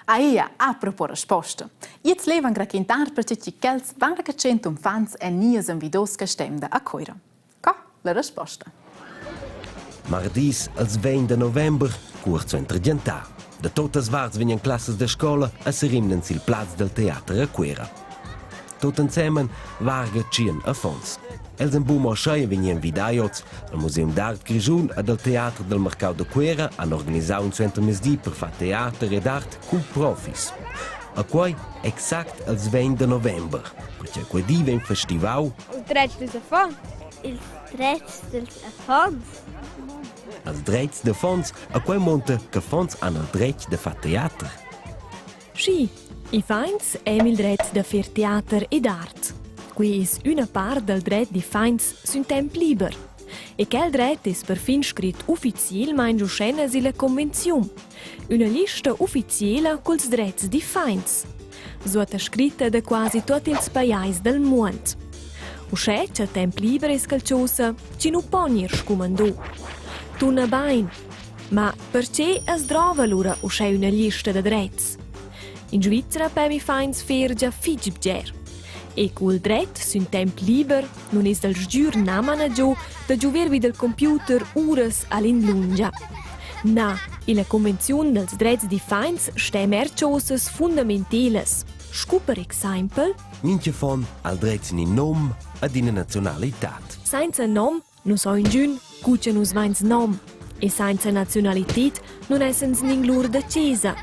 Aea, apropos resposta. Ins levan raquintar perche chi quels varga tschient uffants èn gnius envidos quest'emda a Cuira. Co la resposta? Mardis als 20 da november, cuort suenter giantar. Da totas varts vegnan classas da scola a serimnan sil plaz dal teater a Cuera. Tot ensemen varga tschien affons. Els en buca mo schei vegni envidai oz al Museum d'art Grischun ed al teater dal marcau da Cuera han organisau in suentermezdi per far teater ed art cun profis. A quei exact als 20 da november, perché quei di vegn festivau Il dretg dils affons. Ils dretgs dils affons. Als dretgs d'affons a quei monta che affons han il dretg da far teater. Schi, i fains hem il dret da fer teater ed art. Quei es üna part dal dret d'iffaints sün temp liber. E quel dret es perfin scrit ufficielmaing uschena illa convenziun. Üna lista ufficiela culs drets d'iffaints. Suottascritta da quasi tuot ils pajais dal muond. Uschè cha temp liber es qualchosa chi nu po gnir scumandò. Tuna bain, Ma perche as drova lura uschè üna lista da drets? In Svizra pemi fains fer già fich bger. E cul dret sün temp liber nun es dal sgür na managiò da giuver vi dal computer uras all'inlungia. Na, illa convenziun dals drets d'iffaints stem eir chosas fundamentelas, scu per exaimpel Mincha fon al dret sin in nom ad ina nazionalitad. Sainza nom Nu so ingün cu cha nus vains nom e sainza naziunalited nun essans ninglur da chesa.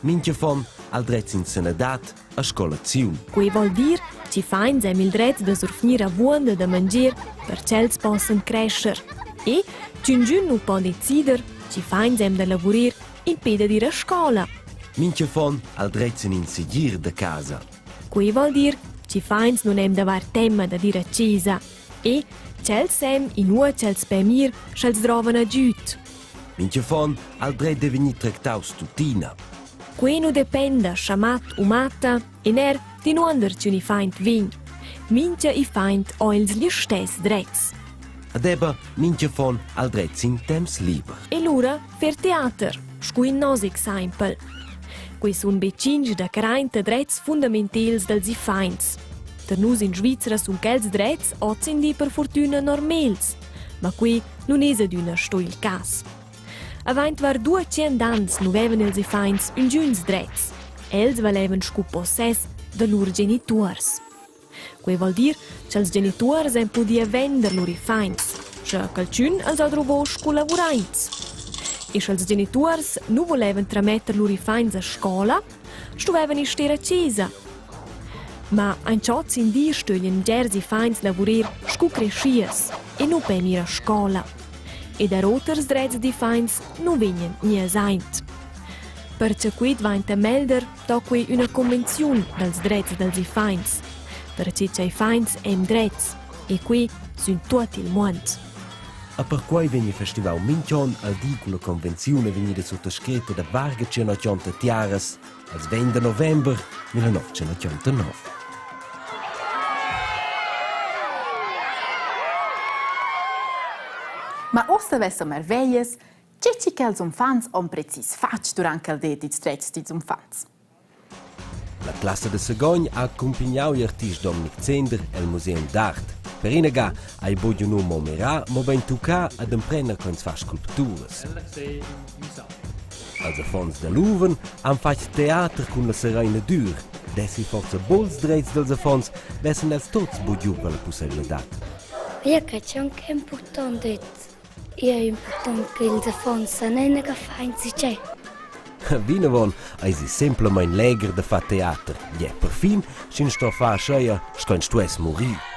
Mincha fon al dret in sanadad a scolaziun. Quei vol dir chi fains hem il dret da survgnir avuonda da mangier per ch'els possan crescher e ch'üngün nu po decider chi fains hem da lavurer impè dad ir a scoula. Mincha fon al dret sin in segir da casa. Quei vol dir chi fains nun hem d'avair temma dad ir a chesa E tschels sem inua ch'els pem ir, sch'els drovan agüd. Mincha fon ha il dret da vegnir tractaus tuttina. Quei nu dependa scha mat u matta e ner d'inuonder ch'ün iffaint vegn. Mincha iffaint ho ils listess drets. Ad eba mincha fon ha il dret sin temps liber. E lura fer teater, scu in nos exaimpel. Quei sun be tschinch da 40 drets fundamentels dals iffaints. Tar nus in Svizra sun quels drets hozindi per fortüna normels, ma quei nun es adüna sto il cas. Avaint var 200 ans nu vevan ils iffaints üngüns drets. Els valevan scu possess da lur genituors. Quei vol dir cha'ls genituors han pudia vender lur iffaints, scha qualchün als ha druvo scu lavuraints. E scha'ls genituors nu vulevan trametter lur iffaints a scoula, stuvevan i ster a chesa. Ma aint hoz in di stöglian bgers iffaints lavurer scu creschias e nu pen ir a scoula. Ed er oters drets d'iffaints nu vegnan gnias aint. Perche qui dvainta melder do quei üna convenziun dals drets dals iffaints, perche cha iffaints hem drets, e qui sün tuot il muond. E perquai vegn festivau mintg'onn al di culla convenziun è vegnida suttascritta da varga 180 tiaras als 20 da november 1989. Ma ussa vessa marveglias Tge chi ch'els uffants han precis fatg durant quel di dils dretgs dils uffants. La classa da Sagogn ha accumpagnau igl artist Dominic Zender el museum d'art. Per ina ga hai buc num mo mirar, mobein tuccà ad emprender co ins fa sculpturas. Els affons da Luven han fatg teater cun la Seraina Dür. Dessi forsa buls dretgs dals affons, vessen els tuts bugiu quella pusseivladad. Io cred che è important Igl ei impurtont ch'ils affons san inaga far enzatgei. Vinavon eisi semplamein legher da far teater, gie perfin sch'ins sto far ascheia sco ins stuess murir.